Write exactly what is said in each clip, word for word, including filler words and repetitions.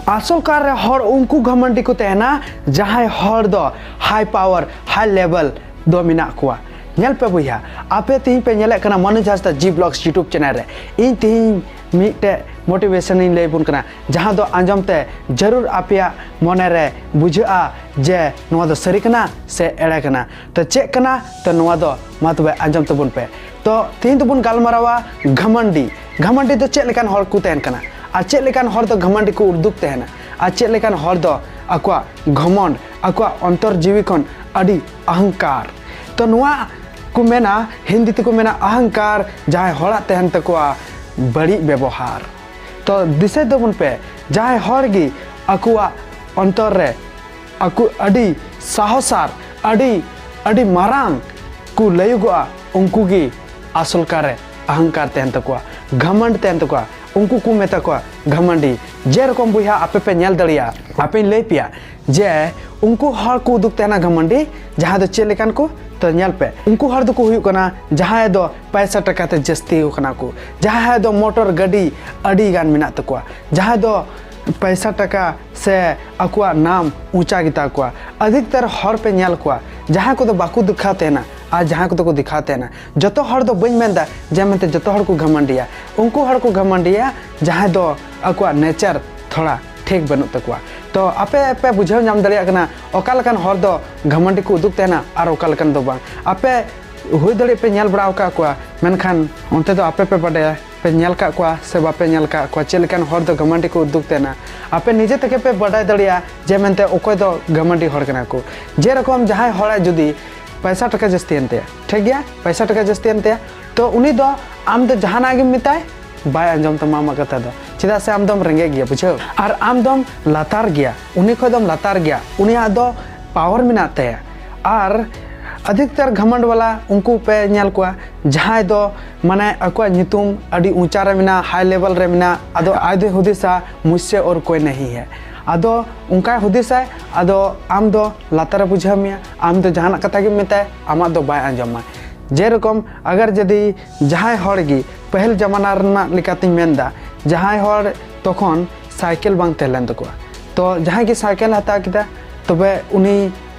ᱟᱥᱚᱞ ᱠᱟᱨ ᱨᱮ ᱦᱚᱲ ᱩᱱᱠᱩ ᱜᱷᱟᱢᱟᱱᱰᱤ ᱠᱚ ᱛᱟᱦᱮᱱᱟ, ᱡᱟᱦᱟᱸᱭ ᱦᱚᱲ ᱫᱚ high power, high level ᱫᱚ ᱢᱮᱱᱟᱜ ᱠᱚᱣᱟ᱾ ᱧᱮᱞ ᱯᱮ ᱵᱚᱭᱦᱟ, ᱟᱯᱮ ᱛᱮᱦᱮᱧ ᱯᱮ ᱧᱮᱞᱮᱫ ᱠᱟᱱᱟ ᱢᱚᱱᱳᱡᱽ ᱦᱟᱸᱥᱫᱟ G Vlogs YouTube channel ᱨᱮ᱾ ᱤᱧ ᱛᱮᱦᱮᱧ ᱢᱤᱫᱴᱮᱡ motivation ᱤᱧ ᱞᱟᱹᱭ ᱟᱵᱚᱱ ᱠᱟᱱᱟ, ᱡᱟᱦᱟᱸ ᱫᱚ ᱟᱸᱡᱚᱢ ᱛᱮ ᱡᱟᱹᱨᱩᱲ ᱟᱯᱮᱭᱟᱜ ᱢᱚᱱᱮ ᱨᱮ ᱵᱩᱡᱷᱟᱹᱜᱼᱟ ᱡᱮ ᱱᱚᱣᱟ ᱫᱚ ᱥᱟᱹᱨᱤ ᱠᱟᱱᱟ ᱥᱮ ᱮᱲᱮ ᱠᱟᱱᱟ᱾ ᱛᱚ ᱪᱮᱫ ᱠᱟᱱᱟ? ᱛᱚ ᱱᱚᱣᱟ ᱫᱚ ᱢᱟ ᱛᱚᱵᱮ ᱟᱸᱡᱚᱢ ᱛᱟᱵᱚᱱ ᱯᱮ᱾ ᱛᱚ ᱛᱮᱦᱮᱧ ᱫᱚᱵᱚᱱ ᱜᱟᱞᱢᱟᱨᱟᱣᱟ ᱜᱷᱟᱢᱟᱱᱰᱤ᱾ ᱜᱷᱟᱢᱟᱱᱰᱤ ᱫᱚ ᱪᱮᱫ ᱞᱮᱠᱟᱱ ᱦᱚᱲ ᱠᱚ ᱛᱟᱦᱮᱱ ᱠᱟᱱᱟ ᱟᱨ ᱪᱮᱫ ᱞᱮᱠᱟᱱ ᱦᱚᱲ ᱫᱚ ᱜᱷᱟᱢᱟᱱᱰᱤ ᱠᱚ ᱩᱫᱩᱜ ᱛᱟᱦᱮᱱᱟ ᱟᱨ ᱪᱮᱫ ᱞᱮᱠᱟᱱ ᱦᱚᱲ ᱫᱚ ᱟᱠᱚᱣᱟᱜ ᱜᱷᱚᱢᱚᱱᱰ, ᱟᱠᱚᱣᱟᱜ ᱚᱱᱛᱚᱨ ᱡᱤᱣᱤ ᱠᱷᱚᱱ ᱟᱹᱰᱤ ᱟᱦᱟᱝᱠᱟᱨ᱾ ᱛᱚ ᱱᱚᱣᱟ ᱠᱚ ᱢᱮᱱᱟ, ᱦᱤᱱᱫᱤ ᱛᱮᱠᱚ ᱢᱮᱱᱟ ᱟᱦᱟᱝᱠᱟᱨ, ᱡᱟᱦᱟᱸᱭ ᱦᱚᱲᱟᱜ ᱛᱟᱦᱮᱱ ᱛᱟᱠᱚᱣᱟ ᱵᱟᱹᱲᱤᱡ ᱵᱮᱵᱚᱦᱟᱨ᱾ ᱛᱚ ᱫᱤᱥᱟᱹᱭ ᱛᱟᱵᱚᱱ ᱯᱮ, ᱡᱟᱦᱟᱸᱭ ᱦᱚᱲ ᱜᱮ ᱟᱠᱚᱣᱟᱜ ᱚᱱᱛᱚᱨ ᱨᱮ ᱟᱠᱚ ᱟᱹᱰᱤ ᱥᱟᱦᱚᱥᱟᱨ, ᱟᱹᱰᱤ, ᱟᱹᱰᱤ ᱢᱟᱨᱟᱝ ᱠᱚ ᱞᱟᱹᱭᱚᱜᱚᱜᱼᱟ, ᱩᱱᱠᱩ ᱜᱮ ᱟᱥᱚᱞ ᱠᱟᱨ ᱨᱮ ᱟᱦᱟᱝᱠᱟᱨ ᱛᱟᱦᱮᱱ ᱛᱟᱠᱚᱣᱟ, ᱜᱷᱟᱢᱟᱱᱰ ᱛᱟᱦᱮᱱ ᱛᱟᱠᱚᱣᱟ, ᱩᱱᱠᱩ ᱠᱚ ᱢᱮᱛᱟ ᱠᱚᱣᱟ ᱜᱷᱟᱢᱟᱱᱰᱤ᱾ ᱡᱮᱨᱚᱠᱚᱢ ᱵᱚᱭᱦᱟ ᱟᱯᱮ ᱯᱮ ᱧᱮᱞ ᱫᱟᱲᱮᱭᱟᱜᱼᱟ, ᱟᱯᱮᱧ ᱞᱟᱹᱭ ᱯᱮᱭᱟ ᱡᱮ ᱩᱱᱠᱩ ᱦᱚᱲ ᱠᱚ ᱩᱫᱩᱜ ᱛᱟᱦᱮᱱᱟ ᱜᱷᱟᱢᱟᱱᱰᱤ, ᱡᱟᱦᱟᱸᱭ ᱫᱚ ᱪᱮᱫ ᱞᱮᱠᱟᱱ ᱠᱚ? ᱛᱚ ᱧᱮᱞ ᱯᱮ, ᱩᱱᱠᱩ ᱦᱚᱲ ᱫᱚᱠᱚ ᱦᱩᱭᱩᱜ ᱠᱟᱱᱟ ᱡᱟᱦᱟᱸᱭ ᱫᱚ ᱯᱟᱭᱥᱟ ᱴᱟᱠᱟ ᱛᱮ ᱡᱟᱹᱥᱛᱤ ᱠᱟᱱᱟ ᱠᱚ, ᱡᱟᱦᱟᱸᱭ ᱫᱚ ᱢᱚᱴᱚᱨ ᱜᱟᱹᱰᱤ ᱟᱹᱰᱤ ᱜᱟᱱ ᱢᱮᱱᱟᱜ ᱛᱟᱠᱚᱣᱟ, ᱡᱟᱦᱟᱸᱭ ᱫᱚ ᱯᱟᱭᱥᱟ ᱴᱟᱠᱟ ᱥᱮ ᱟᱠᱚᱣᱟᱜ ᱱᱟᱢ ᱩᱸᱪᱟ ᱜᱮᱛᱟ ᱠᱚᱣᱟ᱾ ᱟᱹᱫᱷᱤᱠᱛᱟᱨ ᱦᱚᱲ ᱯᱮ ᱧᱮᱞ ᱠᱚᱣᱟ, ᱡᱟᱦᱟᱸᱭ ᱠᱚᱫᱚ ᱵᱟᱠᱚ ᱫᱮᱠᱷᱟᱣ ᱛᱟᱦᱮᱱᱟ ᱟᱨ ᱡᱟᱦᱟᱸᱭ ᱠᱚᱫᱚ ᱠᱚ ᱫᱮᱠᱷᱟᱣ ᱛᱟᱦᱮᱱᱟ᱾ ᱡᱚᱛᱚ ᱦᱚᱲ ᱫᱚ ᱵᱟᱹᱧ ᱢᱮᱱᱫᱟ ᱡᱮ ᱢᱮᱱᱛᱮ ᱡᱚᱛᱚ ᱦᱚᱲ ᱠᱚ ᱜᱷᱟᱢᱟᱱᱰᱤᱭᱟ, ᱩᱱᱠᱩ ᱦᱚᱲ ᱠᱚ ᱜᱷᱟᱢᱟᱱᱰᱤᱭᱟ ᱡᱟᱦᱟᱸᱭ ᱫᱚ ᱟᱠᱚᱣᱟᱜ ᱱᱮᱪᱟᱨ ᱛᱷᱚᱲᱟ ᱴᱷᱤᱠ ᱵᱟᱹᱱᱩᱜ ᱛᱟᱠᱚᱣᱟ᱾ ᱛᱚ ᱟᱯᱮ ᱯᱮ ᱵᱩᱡᱷᱟᱹᱣ ᱧᱟᱢ ᱫᱟᱲᱮᱭᱟᱜ ᱠᱟᱱᱟ ᱚᱠᱟ ᱞᱮᱠᱟᱱ ᱦᱚᱲ ᱫᱚ ᱜᱷᱟᱢᱟᱱᱰᱤ ᱠᱚ ᱩᱫᱩᱜ ᱛᱟᱦᱮᱱᱟ ᱟᱨ ᱚᱠᱟ ᱞᱮᱠᱟᱱ ᱫᱚ ᱵᱟᱝ᱾ ᱟᱯᱮ ᱦᱩᱭ ᱫᱟᱲᱮᱭᱟᱜ ᱯᱮ ᱧᱮᱞ ᱵᱟᱲᱟ ᱟᱠᱟᱫ ᱠᱚᱣᱟ, ᱢᱮᱱᱠᱷᱟᱱ ᱚᱱᱛᱮ ᱫᱚ ᱟᱯᱮ ᱯᱮ ᱵᱟᱰᱟᱭᱟ, ᱯᱮ ᱧᱮᱞ ᱠᱟᱜ ᱠᱚᱣᱟ ᱥᱮ ᱵᱟᱯᱮ ᱧᱮᱞ ᱠᱟᱜ ᱠᱚᱣᱟ, ᱪᱮᱫ ᱞᱮᱠᱟᱱ ᱦᱚᱲ ᱫᱚ ᱜᱷᱟᱢᱟᱱᱰᱤ ᱠᱚ ᱩᱫᱩᱜ ᱛᱟᱦᱮᱱᱟ᱾ ᱟᱯᱮ ᱱᱤᱡᱮ ᱛᱮᱜᱮ ᱯᱮ ᱵᱟᱰᱟᱭ ᱫᱟᱲᱮᱭᱟᱜᱼᱟ ᱡᱮ ᱢᱮᱱᱛᱮ ᱚᱠᱚᱭ ᱫᱚ ᱜᱷᱟᱢᱟᱱᱰᱤ ᱦᱚᱲ ᱠᱟᱱᱟ ᱠᱚ᱾ ᱡᱮᱨᱚᱠᱚᱢ ᱡᱟᱦᱟᱸᱭ ᱦᱚᱲᱟᱜ ᱡᱩᱫᱤ ᱯᱟᱭᱥᱟ ᱴᱟᱠᱟ ᱡᱟᱹᱥᱛᱤᱭᱮᱱ ᱛᱟᱭᱟ, ᱴᱷᱤᱠ ᱜᱮᱭᱟ, ᱯᱟᱭᱥᱟ ᱴᱟᱠᱟ ᱡᱟᱹᱥᱛᱤᱭᱮᱱ ᱛᱟᱭᱟ, ᱛᱚ ᱩᱱᱤ ᱫᱚ ᱟᱢ ᱫᱚ ᱡᱟᱦᱟᱱᱟᱜ ᱜᱮᱢ ᱢᱮᱛᱟᱭ, ᱵᱟᱭ ᱟᱸᱡᱚᱢ ᱛᱟᱢᱟ ᱟᱢᱟᱜ ᱠᱟᱛᱷᱟ ᱫᱚ, ᱪᱮᱫᱟᱜ ᱥᱮ ᱟᱢ ᱫᱚᱢ ᱨᱮᱸᱜᱮᱡ ᱜᱮᱭᱟ, ᱵᱩᱡᱷᱟᱹᱣ? ᱟᱨ ᱟᱢ ᱫᱚᱢ ᱞᱟᱛᱟᱨ ᱜᱮᱭᱟ, ᱩᱱᱤ ᱠᱷᱚᱡ ᱫᱚᱢ ᱞᱟᱛᱟᱨ ᱜᱮᱭᱟ, ᱩᱱᱤᱭᱟᱜ ᱫᱚ ᱯᱟᱣᱟᱨ ᱢᱮᱱᱟᱜ ᱛᱟᱭᱟ᱾ ᱟᱨ ᱟᱫᱷᱤᱠᱛᱟᱨ ᱜᱷᱟᱢᱟᱱᱰ ᱵᱟᱞᱟ ᱩᱱᱠᱩ ᱯᱮ ᱧᱮᱞ ᱠᱚᱣᱟ, ᱡᱟᱦᱟᱸᱭ ᱫᱚ ᱢᱟᱱᱮ ᱟᱠᱚᱣᱟᱜ ᱧᱩᱛᱩᱢ ᱟᱹᱰᱤ ᱩᱸᱪᱟ ᱨᱮ ᱢᱮᱱᱟᱜᱼᱟ, ᱦᱟᱭ ᱞᱮᱵᱮᱞ ᱨᱮ ᱢᱮᱱᱟᱜᱼᱟ, ᱟᱫᱚ ᱟᱡ ᱫᱚᱭ ᱦᱩᱫᱤᱥᱟ ᱢᱩᱡᱷᱥᱮ ᱟᱨ ᱠᱳᱭ ᱱᱟᱦᱤ ᱦᱮ, ᱟᱫᱚ ᱚᱱᱠᱟᱭ ᱦᱩᱫᱤᱥᱟᱭ, ᱟᱫᱚ ᱟᱢ ᱫᱚ ᱞᱟᱛᱟᱨ ᱨᱮ ᱵᱩᱡᱷᱟᱹᱣ ᱢᱮᱭᱟ, ᱟᱢ ᱫᱚ ᱡᱟᱦᱟᱱᱟᱜ ᱠᱟᱛᱷᱟ ᱜᱮᱢ ᱢᱮᱛᱟᱭᱟ, ᱟᱢᱟᱜ ᱫᱚ ᱵᱟᱭ ᱟᱸᱡᱚᱢᱟ᱾ ᱡᱮᱨᱚᱠᱚᱢ ᱟᱜᱟᱨ ᱡᱩᱫᱤ ᱡᱟᱦᱟᱸᱭ ᱦᱚᱲ ᱜᱮ ᱯᱟᱹᱦᱤᱞ ᱡᱟᱢᱟᱱᱟ ᱨᱮᱱᱟᱜ ᱞᱮᱠᱟᱛᱤᱧ ᱢᱮᱱᱫᱟ, ᱡᱟᱦᱟᱸᱭ ᱦᱚᱲ ᱛᱚᱠᱷᱚᱱ ᱥᱟᱭᱠᱮᱞ ᱵᱟᱝ ᱛᱟᱦᱮᱸ ᱞᱮᱱ ᱛᱟᱠᱚᱣᱟ᱾ ᱛᱚ ᱡᱟᱦᱟᱸᱭ ᱜᱮ ᱥᱟᱭᱠᱮᱞ ᱦᱟᱛᱟᱣ ᱠᱮᱫᱟ, ᱛᱚᱵᱮ ᱩᱱᱤ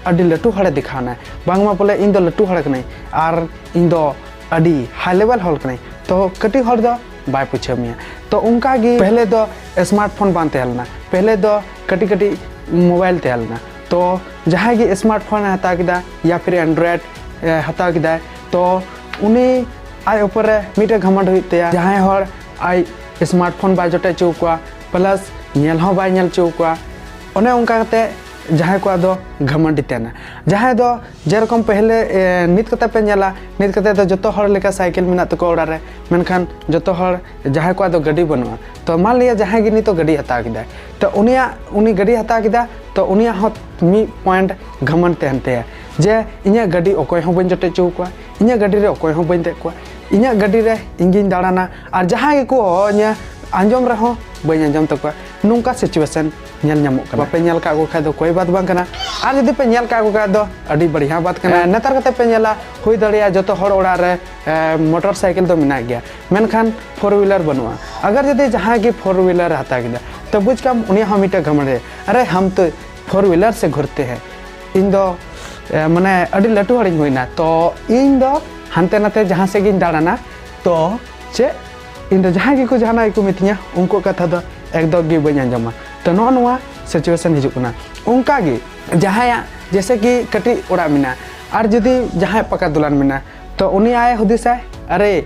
ᱟᱹᱰᱤ ᱞᱟᱹᱴᱩ ᱦᱚᱲᱮ ᱫᱮᱠᱷᱟᱣ ᱮᱱᱟ, ᱵᱟᱝᱢᱟ ᱵᱚᱞᱮ ᱤᱧ ᱫᱚ ᱞᱟᱹᱴᱩ ᱦᱚᱲ ᱠᱟᱹᱱᱟᱹᱧ ᱟᱨ ᱤᱧ ᱫᱚ ᱟᱹᱰᱤ ᱦᱟᱭ ᱞᱮᱵᱮᱞ ᱦᱚᱲ ᱠᱟᱹᱱᱟᱹᱧ᱾ ᱛᱚ ᱠᱟᱹᱴᱤᱡ ᱦᱚᱲ ᱫᱚ ᱵᱟᱭ ᱯᱩᱪᱷᱟᱹᱣ ᱢᱮᱭᱟ᱾ ᱛᱚ ᱚᱱᱠᱟ ᱜᱮ ᱯᱮᱦᱞᱮ ᱫᱚ ᱥᱢᱟᱨᱴ ᱯᱷᱳᱱ ᱵᱟᱝ ᱛᱟᱦᱮᱸ ᱞᱮᱱᱟ, ᱯᱮᱦᱞᱮ ᱫᱚ ᱠᱟᱹᱴᱤᱡ ᱠᱟᱹᱴᱤᱡ ᱢᱳᱵᱟᱭᱤᱞ ᱛᱟᱦᱮᱸ ᱞᱮᱱᱟ᱾ ᱛᱚ ᱡᱟᱦᱟᱸᱭ ᱜᱮ ᱥᱢᱟᱨᱴ ᱯᱷᱳᱱ ᱮ ᱦᱟᱛᱟᱣ ᱠᱮᱫᱟ ᱭᱟ ᱯᱷᱤᱨ ᱮᱱᱰᱨᱚᱭᱮᱰ ᱮ ᱦᱟᱛᱟᱣ ᱠᱮᱫᱟᱭ, ᱛᱚ ᱩᱱᱤ ᱟᱡ ᱩᱯᱚᱨ ᱨᱮ ᱢᱤᱫᱴᱮᱱ ᱜᱷᱟᱢᱚᱸᱰ ᱦᱩᱭᱩᱜ ᱛᱟᱭᱟ᱾ ᱡᱟᱦᱟᱸᱭ ᱦᱚᱲ ᱟᱡ ᱥᱢᱟᱨᱴ ᱯᱷᱳᱱ ᱵᱟᱭ ᱡᱚᱴᱮᱫ ᱦᱚᱪᱚ ᱠᱚᱣᱟ, ᱯᱞᱟᱥ ᱧᱮᱞ ᱦᱚᱸ ᱵᱟᱭ ᱧᱮᱞ ᱦᱚᱪᱚ ᱠᱚᱣᱟ, ᱚᱱᱮ ᱚᱱᱠᱟ ᱠᱟᱛᱮ ᱡᱟᱦᱟᱸᱭ ᱠᱚᱣᱟᱜ ᱫᱚ ᱜᱷᱟᱢᱚᱸᱰᱤ ᱛᱟᱦᱮᱱᱟ᱾ ᱡᱟᱦᱟᱸᱭ ᱫᱚ ᱡᱮᱨᱚᱠᱚᱢ ᱯᱮᱦᱞᱮ, ᱮ, ᱱᱤᱛ ᱠᱟᱛᱮ ᱯᱮ ᱧᱮᱞᱟ, ᱱᱤᱛ ᱠᱟᱛᱮ ᱫᱚ ᱡᱚᱛᱚ ᱦᱚᱲ ᱞᱮᱠᱟ ᱥᱟᱭᱠᱮᱞ ᱢᱮᱱᱟᱜ ᱛᱟᱠᱚᱣᱟ ᱚᱲᱟᱜ ᱨᱮ, ᱢᱮᱱᱠᱷᱟᱱ ᱡᱚᱛᱚ ᱦᱚᱲ, ᱡᱟᱦᱟᱸᱭ ᱠᱚᱣᱟᱜ ᱫᱚ ᱜᱟᱹᱰᱤ ᱵᱟᱹᱱᱩᱜᱼᱟ, ᱛᱚ ᱢᱟᱱ ᱞᱤᱭᱟ ᱡᱟᱦᱟᱸᱭ ᱜᱮ ᱱᱤᱛᱚᱜ ᱜᱟᱹᱰᱤ ᱦᱟᱛᱟᱣ ᱠᱮᱫᱟᱭ, ᱛᱚ ᱩᱱᱤᱭᱟᱜ, ᱩᱱᱤ ᱜᱟᱹᱰᱤ ᱦᱟᱛᱟᱣ ᱠᱮᱫᱟ, ᱛᱚ ᱩᱱᱤᱭᱟᱜ ᱦᱚᱸ ᱢᱤᱫ ᱯᱚᱭᱮᱱᱴ ᱜᱷᱟᱢᱚᱸᱰ ᱛᱟᱦᱮᱱ ᱛᱟᱭᱟ ᱡᱮ ᱤᱧᱟᱹᱜ ᱜᱟᱹᱰᱤ ᱚᱠᱚᱭ ᱦᱚᱸ ᱵᱟᱹᱧ ᱡᱚᱴᱮᱫ ᱦᱚᱪᱚ ᱟᱠᱚᱣᱟ, ᱤᱧᱟᱹᱜ ᱜᱟᱹᱰᱤ ᱨᱮ ᱚᱠᱚᱭ ᱦᱚᱸ ᱵᱟᱹᱧ ᱫᱮᱡ ᱠᱚᱣᱟ, ᱤᱧᱟᱹᱜ ᱜᱟᱹᱰᱤ ᱨᱮ ᱤᱧ ᱜᱤᱧ ᱫᱟᱬᱟᱱᱟ, ᱟᱨ ᱡᱟᱦᱟᱸᱭ ᱜᱮᱠᱚ ᱦᱚᱦᱚ ᱟᱹᱧᱟ ᱟᱸᱡᱚᱢ ᱨᱮᱦᱚᱸ ᱵᱟᱹᱧ ᱟᱸᱡᱚᱢ ᱛᱟᱠᱚᱣᱟ᱾ ᱱᱚᱝᱠᱟ ᱥᱤᱪᱩᱭᱮᱥᱚᱱ ᱧᱮᱞ ᱧᱟᱢᱚᱜ ᱠᱟᱱᱟ᱾ ᱵᱟᱯᱮ ᱧᱮᱞ ᱠᱟᱜ ᱠᱚ ᱠᱷᱟᱡ ᱫᱚ ᱠᱳᱭ ᱵᱟᱛ ᱵᱟᱝ ᱠᱟᱱᱟ, ᱟᱨ ᱡᱩᱫᱤ ᱯᱮ ᱧᱮᱞ ᱠᱟᱜ ᱠᱚ ᱠᱷᱟᱡ ᱫᱚ ᱟᱹᱰᱤ ᱵᱟᱲᱤᱭᱟ ᱵᱟᱛ ᱠᱟᱱᱟ᱾ ᱮ, ᱱᱮᱛᱟᱨ ᱠᱟᱛᱮ ᱯᱮ ᱧᱮᱞᱟ, ᱦᱩᱭ ᱫᱟᱲᱮᱭᱟᱜᱼᱟ ᱡᱚᱛᱚ ᱦᱚᱲ ᱚᱲᱟᱜ ᱨᱮ, ᱮ, ᱢᱚᱴᱚᱨ ᱥᱟᱭᱠᱮᱞ ᱫᱚ ᱢᱮᱱᱟᱜ ᱜᱮᱭᱟ, ᱢᱮᱱᱠᱷᱟᱱ ᱯᱷᱳᱨ ᱦᱩᱭᱞᱟᱨ ᱵᱟᱹᱱᱩᱜᱼᱟ᱾ ᱟᱜᱟᱨ ᱡᱩᱫᱤ ᱡᱟᱦᱟᱸᱭ ᱜᱮ ᱯᱷᱳᱨ ᱦᱩᱭᱞᱟᱨ ᱮ ᱦᱟᱛᱟᱣ ᱠᱮᱫᱟ, ᱛᱚ ᱵᱩᱡᱽ ᱠᱟᱢ ᱩᱱᱤᱭᱟᱜ ᱦᱚᱸ ᱢᱤᱫᱴᱮᱱ ᱜᱷᱟᱢᱚᱸᱰ ᱨᱮ, ᱟᱨᱮ ᱦᱟᱢ ᱛᱚ ᱯᱷᱳᱨ ᱦᱩᱭᱞᱟᱨ ᱥᱮ ᱜᱷᱩᱨᱛᱮ ᱦᱮᱸ, ᱤᱧ ᱫᱚ, ᱮ, ᱢᱟᱱᱮ ᱟᱹᱰᱤ ᱞᱟᱹᱴᱩ ᱦᱚᱲᱤᱧ ᱦᱩᱭᱱᱟ, ᱛᱚ ᱤᱧ ᱫᱚ ᱦᱟᱱᱛᱮ ᱱᱟᱛᱮ ᱡᱟᱦᱟᱸ ᱥᱮᱫ ᱜᱤᱧ ᱫᱟᱬᱟᱱᱟ, ᱛᱚ ᱪᱮᱫ ᱤᱧ ᱫᱚ ᱡᱟᱦᱟᱸᱭ ᱜᱮᱠᱚ ᱡᱟᱦᱟᱱᱟᱜ ᱜᱮᱠᱚ ᱢᱤᱛᱟᱹᱧᱟ, ᱩᱱᱠᱩᱣᱟᱜ ᱠᱟᱛᱷᱟ ᱫᱚ ᱮᱠᱫᱚᱢ ᱜᱮ ᱵᱟᱹᱧ ᱟᱸᱡᱚᱢᱟ᱾ ᱛᱚ ᱱᱚᱜᱼᱚ ᱱᱚᱣᱟ ᱥᱤᱪᱩᱭᱮᱥᱚᱱ ᱦᱤᱡᱩᱜ ᱠᱟᱱᱟ᱾ ᱚᱱᱠᱟ ᱜᱮ ᱡᱟᱦᱟᱸᱭᱟᱜ ᱡᱮᱭᱥᱮ ᱠᱤ ᱠᱟᱹᱴᱤᱡ ᱚᱲᱟᱜ ᱢᱮᱱᱟᱜᱼᱟ, ᱟᱨ ᱡᱩᱫᱤ ᱡᱟᱦᱟᱸᱭᱟᱜ ᱯᱟᱠᱟ ᱫᱚᱞᱟᱱ ᱢᱮᱱᱟᱜᱼᱟ, ᱛᱚ ᱩᱱᱤ ᱟᱭ ᱦᱩᱫᱤᱥᱟᱭ, "ᱟᱨᱮ,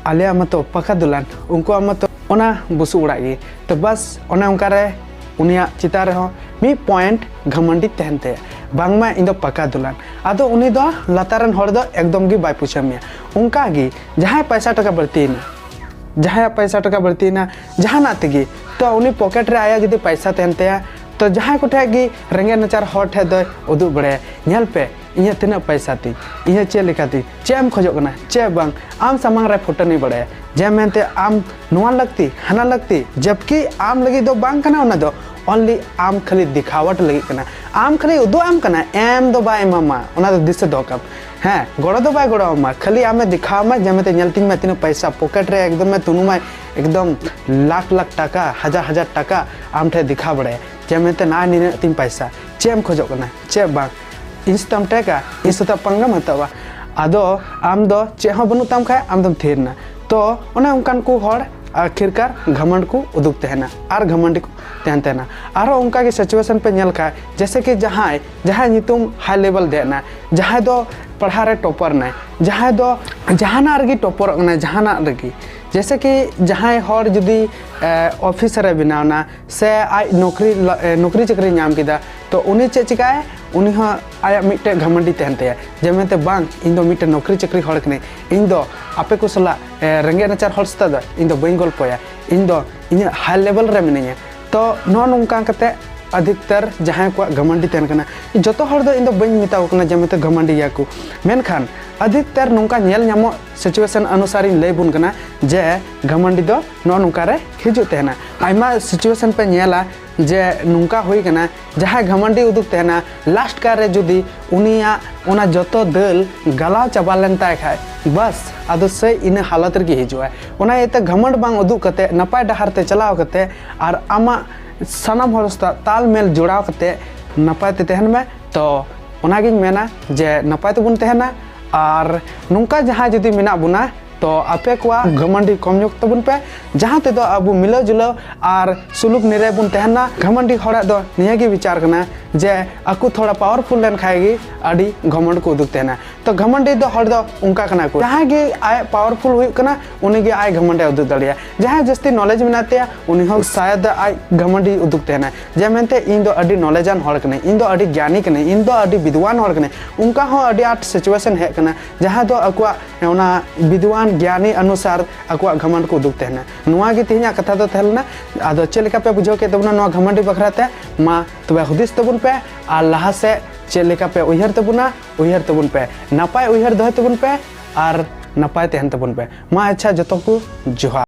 ᱟᱞᱮᱭᱟᱜ ᱢᱟᱛᱚ ᱯᱟᱠᱟ ᱫᱚᱞᱟᱱ, ᱩᱱᱠᱩᱣᱟᱜ ᱢᱟᱛᱚ ᱚᱱᱟ ᱵᱩᱥᱩᱵ ᱚᱲᱟᱜ ᱜᱮ᱾" ᱛᱚ ᱵᱟᱥ ᱚᱱᱮ ᱚᱱᱠᱟ ᱨᱮ ᱩᱱᱤᱭᱟᱜ ᱪᱮᱛᱟᱱ ᱨᱮᱦᱚᱸ ᱢᱤᱫ ᱯᱚᱭᱮᱱᱴ ᱜᱷᱟᱢᱚᱸᱰᱤ ᱛᱟᱦᱮᱱ ᱛᱟᱭᱟ, ᱵᱟᱝᱢᱟ ᱤᱧ ᱫᱚ ᱯᱟᱠᱟ ᱫᱚᱞᱟᱱ᱾ ᱟᱫᱚ ᱩᱱᱤ ᱫᱚ ᱞᱟᱛᱟᱨ ᱨᱮᱱ ᱦᱚᱲ ᱫᱚ ᱮᱠᱫᱚᱢ ᱜᱮ ᱵᱟᱭ ᱯᱩᱪᱷᱟᱹᱣ ᱢᱮᱭᱟ᱾ ᱚᱱᱠᱟ ᱜᱮ ᱡᱟᱦᱟᱸᱭ ᱯᱚᱭᱥᱟ ᱴᱟᱠᱟ ᱵᱟᱹᱲᱛᱤᱭᱮᱱᱟ, ᱡᱟᱦᱟᱸᱭᱟᱜ ᱯᱚᱭᱥᱟ ᱴᱟᱠᱟ ᱵᱟᱹᱲᱛᱤᱭᱮᱱᱟ ᱡᱟᱦᱟᱱᱟᱜ ᱛᱮᱜᱮ, ᱛᱚ ᱩᱱᱤ ᱯᱚᱠᱮᱴ ᱨᱮ ᱟᱭᱟᱜ ᱡᱩᱫᱤ ᱯᱚᱭᱥᱟ ᱛᱟᱦᱮᱱ ᱛᱟᱭᱟ, ᱛᱚ ᱡᱟᱦᱟᱸᱭ ᱠᱚᱴᱷᱮᱱ ᱜᱮ ᱨᱮᱸᱜᱮᱡ ᱱᱟᱪᱟᱨ ᱦᱚᱲ ᱴᱷᱮᱱ ᱫᱚᱭ ᱩᱫᱩᱜ ᱵᱟᱲᱟᱭᱟ, "ᱧᱮᱞ ᱯᱮ, ᱤᱧᱟᱹᱜ ᱛᱤᱱᱟᱹᱜ ᱯᱚᱭᱥᱟ ᱛᱤᱧ, ᱤᱧᱟᱹᱜ ᱪᱮᱫ ᱞᱮᱠᱟ ᱛᱤᱧ, ᱪᱮᱫ ᱮᱢ ᱠᱷᱚᱡᱚᱜ ᱠᱟᱱᱟ, ᱪᱮᱫ ᱵᱟᱝ, ᱟᱢ ᱥᱟᱢᱟᱝ ᱨᱮ ᱯᱷᱩᱴᱟᱹᱱᱤ ᱵᱟᱲᱟᱭᱟ, ᱡᱮ ᱢᱮᱱᱛᱮ ᱟᱢ ᱱᱚᱣᱟ ᱞᱟᱹᱠᱛᱤ, ᱦᱟᱱᱟ ᱞᱟᱹᱠᱛᱤ", ᱡᱟᱵᱠᱤ ᱟᱢ ᱞᱟᱹᱜᱤᱫ ᱫᱚ ᱵᱟᱝ ᱠᱟᱱᱟ ᱚᱱᱟ ᱫᱚ, Only ᱟᱢ ᱠᱷᱟᱹᱞᱤ ᱫᱮᱠᱷᱟᱣᱟᱴ ᱞᱟᱹᱜᱤᱫ ᱠᱟᱱᱟ᱾ ᱟᱢ ᱠᱷᱟᱹᱞᱤ ᱩᱫᱩᱜ ᱟᱢ ᱠᱟᱱᱟ, ᱮᱢ ᱫᱚ ᱵᱟᱭ ᱮᱢᱟᱢᱟ, ᱚᱱᱟ ᱫᱚ ᱫᱤᱥᱟᱹ ᱫᱚᱦᱚ ᱠᱟᱜ᱾ ᱦᱮᱸ, ᱜᱚᱲᱚ ᱫᱚ ᱵᱟᱭ ᱜᱚᱲᱚ ᱟᱢᱟ, ᱠᱷᱟᱹᱞᱤ ᱟᱢᱮ ᱫᱮᱠᱷᱟᱣ ᱟᱢᱟ ᱡᱮ ᱢᱮᱱᱛᱮ ᱧᱮᱞ ᱛᱤᱧ ᱢᱮ ᱛᱤᱱᱟᱹᱜ ᱯᱚᱭᱥᱟ ᱯᱚᱠᱮᱴ ᱨᱮ ᱮᱠᱫᱚᱢ ᱮ ᱛᱩᱱᱩᱢᱟᱭ, ᱮᱠᱫᱚᱢ ᱞᱟᱠᱷ ᱞᱟᱠᱷ ᱴᱟᱠᱟ, ᱦᱟᱡᱟᱨ ᱦᱟᱡᱟᱨ ᱴᱟᱠᱟ ᱟᱢ ᱴᱷᱮᱱ ᱫᱮᱠᱷᱟᱣ ᱵᱟᱲᱟᱭᱟ ᱡᱮ ᱢᱮᱱᱛᱮ ᱱᱚᱜᱼᱚᱭ ᱱᱤᱱᱟᱹᱜ ᱛᱤᱧ ᱯᱚᱭᱥᱟ᱾ ᱪᱮᱫ ᱮᱢ ᱠᱷᱚᱡᱚᱜ ᱠᱟᱱᱟ? ᱪᱮᱫ ᱵᱟᱝ? ᱤᱧ ᱥᱟᱛᱮᱢ ᱴᱮᱠᱟ, ᱤᱧ ᱥᱟᱛᱮ ᱯᱟᱝᱜᱟᱢ ᱦᱟᱛᱟᱣᱟ᱾ ᱟᱫᱚ ᱟᱢ ᱫᱚ ᱪᱮᱫ ᱦᱚᱸ ᱵᱟᱹᱱᱩᱜ ᱛᱟᱢ ᱠᱷᱟᱡ ᱟᱢ ᱫᱚᱢ ᱛᱷᱤᱨ ᱮᱱᱟ᱾ ᱛᱚ ᱚᱱᱮ ᱚᱱᱠᱟᱱ ᱠᱚ ᱦᱚᱲ ᱟᱠᱷᱤᱨᱠᱟᱨ ᱜᱷᱟᱢᱚᱸᱰ ᱠᱚ ᱩᱫᱩᱜ ᱛᱟᱦᱮᱱᱟ ᱟᱨ ᱜᱷᱟᱢᱚᱸᱰᱤ ᱠᱚ ᱛᱟᱦᱮᱱ ᱛᱟᱦᱮᱱᱟ᱾ ᱟᱨᱦᱚᱸ ᱚᱱᱠᱟ ᱜᱮ situation ᱯᱮ ᱧᱮᱞ ᱠᱷᱟᱡ, ᱡᱮᱭᱥᱮ ᱠᱤ ᱡᱟᱦᱟᱸᱭ, ᱡᱟᱦᱟᱸᱭ ᱧᱩᱛᱩᱢ high level ᱫᱮᱡ ᱮᱱᱟ, ᱡᱟᱦᱟᱸᱭ ᱫᱚ ᱯᱟᱲᱦᱟᱣ ᱨᱮ topper ᱱᱟᱭ, ᱡᱟᱦᱟᱸᱭ ᱫᱚ ᱡᱟᱦᱟᱱᱟᱜ ᱨᱮᱜᱮ ᱴᱚᱯᱚᱨᱚᱜ ᱠᱟᱱᱟᱭ, ᱡᱟᱦᱟᱱᱟᱜ ᱨᱮᱜᱮ, ᱡᱮᱭᱥᱮ ᱠᱤ ᱡᱟᱦᱟᱸᱭ ᱦᱚᱲ ᱡᱩᱫᱤ ᱚᱯᱷᱤᱥᱟᱨ ᱮ ᱵᱮᱱᱟᱣ ᱮᱱᱟ ᱥᱮ ᱟᱡ ᱱᱚᱠᱨᱤ ᱞᱟ- ᱮ, ᱱᱚᱠᱨᱤ ᱪᱟᱹᱠᱨᱤ ᱧᱟᱢ ᱠᱮᱫᱟ, ᱛᱚ ᱩᱱᱤ ᱪᱮᱫ ᱪᱤᱠᱟᱭᱟᱭ? ᱩᱱᱤ ᱦᱚᱸ ᱟᱭᱟᱜ ᱢᱤᱫᱴᱮᱡ ᱜᱷᱟᱢᱚᱸᱰᱤ ᱛᱟᱦᱮᱱ ᱛᱟᱭᱟ, ᱡᱮ ᱢᱮᱱᱛᱮ, "ᱵᱟᱝ, ᱤᱧ ᱫᱚ ᱢᱤᱫᱴᱮᱡ ᱱᱚᱠᱨᱤ ᱪᱟᱹᱠᱨᱤ ᱦᱚᱲ ᱠᱟᱹᱱᱟᱹᱧ, ᱤᱧ ᱫᱚ ᱟᱯᱮ ᱠᱚ ᱥᱟᱞᱟᱜ, ᱮ, ᱨᱮᱸᱜᱮᱡ ᱱᱟᱪᱟᱨ ᱦᱚᱲ ᱥᱟᱛᱮᱜ ᱫᱚ ᱤᱧ ᱫᱚ ᱵᱟᱹᱧ ᱜᱚᱞᱯᱚᱭᱟ, ᱤᱧ ᱫᱚ ᱤᱧᱟᱹᱜ high level ᱨᱮ ᱢᱤᱱᱟᱹᱧᱟ᱾" ᱛᱚ ᱱᱚᱜᱼᱚ ᱱᱚᱝᱠᱟ ᱠᱟᱛᱮ ᱟᱫᱷᱤᱠᱛᱟᱨ ᱡᱟᱦᱟᱸᱭ ᱠᱚᱣᱟᱜ ᱜᱷᱟᱢᱚᱸᱰᱤ ᱛᱟᱦᱮᱱ ᱠᱟᱱᱟ, ᱡᱚᱛᱚ ᱦᱚᱲ ᱫᱚ ᱤᱧ ᱫᱚ ᱵᱟᱹᱧ ᱢᱮᱛᱟ ᱠᱚ ᱠᱟᱱᱟ ᱡᱮ ᱢᱮᱱᱛᱮ ᱜᱷᱟᱢᱚᱸᱰᱤ ᱜᱮᱭᱟ ᱠᱚ, ᱢᱮᱱᱠᱷᱟᱱ ᱟᱫᱷᱤᱠᱛᱟᱨ ᱱᱚᱝᱠᱟ ᱧᱮᱞ ᱧᱟᱢᱚᱜ situation ᱚᱱᱩᱥᱟᱨᱤᱧ ᱞᱟᱹᱭ ᱵᱚᱱ ᱠᱟᱱᱟ ᱡᱮ ᱜᱷᱟᱢᱚᱸᱰᱤ ᱫᱚ ᱱᱚᱜᱼᱚ ᱱᱚᱝᱠᱟ ᱨᱮ ᱦᱤᱡᱩᱜ ᱛᱟᱦᱮᱱᱟ᱾ ᱟᱭᱢᱟ situation ᱯᱮ ᱧᱮᱞᱟ ᱡᱮ ᱱᱚᱝᱠᱟ ᱦᱩᱭ ᱠᱟᱱᱟ, ᱡᱟᱦᱟᱸᱭ ᱜᱷᱟᱢᱚᱸᱰᱤ ᱩᱫᱩᱜ ᱛᱟᱦᱮᱱᱟ, last ᱠᱟᱨ ᱨᱮ ᱡᱩᱫᱤ ᱩᱱᱤᱭᱟᱜ ᱚᱱᱟ ᱡᱚᱛᱚ ᱫᱟᱹᱞ ᱜᱟᱞᱟᱣ ᱪᱟᱵᱟ ᱞᱮᱱ ᱛᱟᱭ ᱠᱷᱟᱡ, ᱵᱟᱥ, ᱟᱫᱚ ᱥᱮᱭ ᱤᱱᱟᱹ ᱦᱟᱞᱚᱛ ᱨᱮᱜᱮ ᱦᱤᱡᱩᱜᱼᱟᱭ᱾ ᱚᱱᱟ ᱤᱭᱟᱹᱛᱮ ᱜᱷᱟᱢᱚᱸᱰ ᱵᱟᱝ ᱩᱫᱩᱜ ᱠᱟᱛᱮ, ᱱᱟᱯᱟᱭ ᱰᱟᱦᱟᱨ ᱛᱮ ᱪᱟᱞᱟᱣ ᱠᱟᱛᱮ ᱟᱨ ᱟᱢᱟᱜ ᱥᱟᱱᱟᱢ ᱦᱚᱲ ᱥᱟᱶ ᱛᱟᱞᱢᱮᱞ ᱡᱚᱲᱟᱣ ᱠᱟᱛᱮ ᱱᱟᱯᱟᱭ ᱛᱮ ᱛᱟᱦᱮᱱ ᱢᱮ᱾ ᱛᱚ ᱚᱱᱟᱜᱤᱧ ᱢᱮᱱᱟ ᱡᱮ ᱱᱟᱯᱟᱭ ᱛᱮᱵᱚᱱ ᱛᱟᱦᱮᱱᱟ, ᱟᱨ ᱱᱚᱝᱠᱟ ᱡᱟᱦᱟᱸᱭ ᱡᱩᱫᱤ ᱢᱮᱱᱟᱜ ᱵᱚᱱᱟ, ᱛᱚ ᱟᱯᱮ ᱠᱚᱣᱟᱜ ᱜᱷᱟᱢᱚᱸᱰᱤ ᱠᱚᱢ ᱧᱚᱜ ᱛᱟᱵᱚᱱ ᱯᱮ, ᱡᱟᱦᱟᱸ ᱛᱮᱫᱚ ᱟᱵᱚ ᱢᱤᱞᱟᱹᱣ ᱡᱩᱞᱟᱹᱣ ᱟᱨ ᱥᱩᱞᱩᱠ ᱱᱤᱨᱟᱹᱭ ᱵᱚᱱ ᱛᱟᱦᱮᱱᱟ᱾ ᱜᱷᱟᱢᱚᱸᱰᱤ ᱦᱚᱲᱟᱜ ᱫᱚ ᱱᱤᱭᱟᱹ ᱜᱮ ᱵᱤᱪᱟᱨ ᱠᱟᱱᱟ ᱡᱮ ᱟᱠᱚ ᱛᱷᱚᱲᱟ powerful ᱞᱮᱱ ᱠᱷᱟᱡ ᱜᱮ ᱟᱹᱰᱤ ᱜᱷᱟᱢᱚᱸᱰ ᱠᱚ ᱩᱫᱩᱜ ᱛᱟᱦᱮᱱᱟ᱾ ᱛᱚ ᱜᱷᱟᱢᱚᱸᱰᱤ ᱫᱚ ᱦᱚᱲ ᱫᱚ ᱚᱱᱠᱟ ᱠᱟᱱᱟ ᱠᱚ, ᱡᱟᱦᱟᱸᱭ ᱜᱮ ᱟᱡ powerful ᱦᱩᱭᱩᱜ ᱠᱟᱱᱟ, ᱩᱱᱤ ᱜᱮ ᱟᱡ ᱜᱷᱟᱢᱚᱸᱰᱮ ᱩᱫᱩᱜ ᱫᱟᱲᱮᱭᱟᱜᱼᱟ᱾ ᱡᱟᱦᱟᱸᱭ ᱡᱟᱹᱥᱛᱤ knowledge ᱢᱮᱱᱟᱜ ᱛᱟᱭᱟ, ᱩᱱᱤ ᱦᱚᱸ ᱥᱟᱭᱟᱫ ᱟᱡ ᱜᱷᱟᱢᱚᱸᱰᱤ ᱩᱫᱩᱜ ᱛᱟᱦᱮᱱᱟ, ᱡᱮ ᱢᱮᱱᱛᱮ, "ᱤᱧ ᱫᱚ ᱟᱹᱰᱤ knowledge ᱟᱱ ᱦᱚᱲ ᱠᱟᱹᱱᱟᱹᱧ, ᱤᱧ ᱫᱚ ᱟᱹᱰᱤ ᱜᱮᱭᱟᱱᱤ ᱠᱟᱹᱱᱟᱹᱧ, ᱤᱧ ᱫᱚ ᱟᱹᱰᱤ ᱵᱤᱫᱣᱟᱱ ᱦᱚᱲ ᱠᱟᱹᱱᱟᱹᱧ᱾" ᱚᱱᱠᱟ ᱦᱚᱸ ᱟᱹᱰᱤ ᱟᱸᱴ situation ᱦᱮᱡ ᱠᱟᱱᱟ, ᱡᱟᱦᱟᱸ ᱫᱚ ᱟᱠᱚᱣᱟᱜ ᱚᱱᱟ ᱵᱤᱫᱣᱟᱱ ᱜᱮᱭᱟᱱᱤ ᱚᱱᱩᱥᱟᱨ ᱟᱠᱚᱣᱟᱜ ᱜᱷᱟᱢᱚᱸᱰ ᱠᱚ ᱩᱫᱩᱜ ᱛᱟᱦᱮᱱᱟ᱾ ᱱᱚᱣᱟ ᱜᱮ ᱛᱮᱦᱮᱧᱟᱜ ᱠᱟᱛᱷᱟ ᱫᱚ ᱛᱟᱦᱮᱸ ᱞᱮᱱᱟ᱾ ᱟᱫᱚ ᱪᱮᱫ ᱞᱮᱠᱟ ᱯᱮ ᱵᱩᱡᱷᱟᱹᱣ ᱠᱮᱫ ᱛᱟᱵᱚᱱᱟ ᱱᱚᱣᱟ ᱜᱷᱟᱢᱚᱸᱰᱤ ᱵᱟᱠᱷᱨᱟ ᱛᱮ? ᱢᱟ ᱛᱚᱵᱮ ᱦᱩᱫᱤᱥ ᱛᱟᱵᱚᱱ ᱯᱮ, ᱟᱨ ᱞᱟᱦᱟ ᱥᱮᱫ ᱪᱮᱫ ᱞᱮᱠᱟ ᱯᱮ ᱩᱭᱦᱟᱹᱨ ᱛᱟᱵᱚᱱᱟ, ᱩᱭᱦᱟᱹᱨ ᱛᱟᱵᱚᱱ ᱯᱮ, ᱱᱟᱯᱟᱭ ᱩᱭᱦᱟᱹᱨ ᱫᱚᱦᱚᱭ ᱛᱟᱵᱚᱱ ᱯᱮ, ᱟᱨ ᱱᱟᱯᱟᱭ ᱛᱟᱦᱮᱱ ᱛᱟᱵᱚᱱ ᱯᱮ᱾ ᱢᱟ ᱟᱪᱪᱷᱟ, ᱡᱚᱛᱚ ᱠᱚ ᱡᱚᱦᱟᱨ᱾